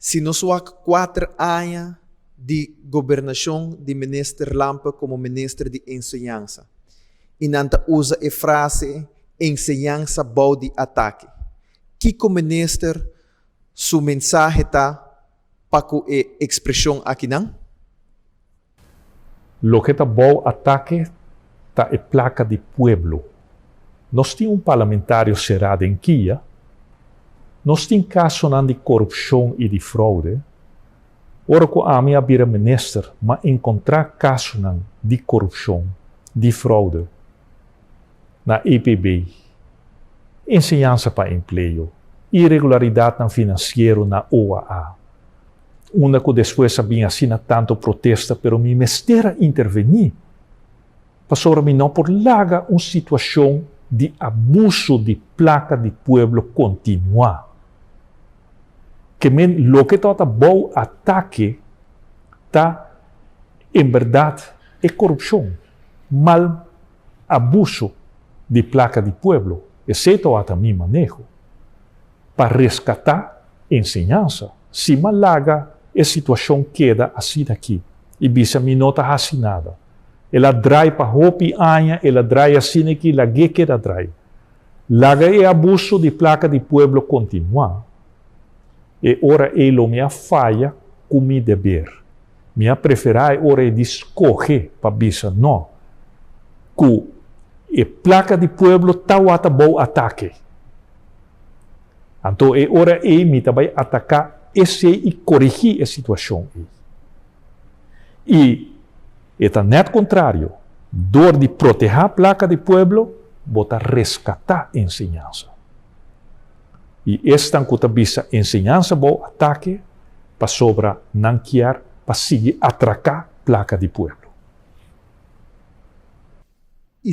Si nos wak 4 aña di gobernacion di Minister Lampe como Minister di Enseñansa y nan ta usa e frase enseñansa bou di atake. Kico Minister su mensahe ta pa cu e expresion akinan? Loke ta bou atake ta e placa di pueblo. Nos tin un parlamentario cera den kia. Nos tin casonan di corupcion y di fraude. Ora cu ami a bira minister m'a encontra casonan di corupcion, di fraude na EPB, Enseñansa pa Empleo, iregularidadnan financiero na OAA. Unda cu despues a bin asina tanto protesta pero mi mester a interveni pasobra mi no por laga un situacion di abuso di placa di pueblo continua. Ke men loke tabata bou atake ta en berdad e corupcion, mal abuso di placa di pueblo. Esey tabata mi maneho pa rescata enseñansa. Si m'a laga e situacion keda asina aki y bisa mi no ta haci nada. El a draai pa hopi aña, el a draai asina aki, lag'é keda draai. Laga e abuso di placa di pueblo continua. E ora ei lo mi a faya cu mi deber. Mi a prefera e ora ei di scoge pa bisa no, cu e placa di pueblo tawata bou atake. Anto e ora ei mi ta bai ataká esei i korigí e situashon ei. I e ta nèt kontrario, dor di protehá plaka di pueblo, bo ta reskatá enseñansa. I esnan ku ta bisa enseñansa bou atake pasobra nan kier pa sigui atraká plaka di pueblo.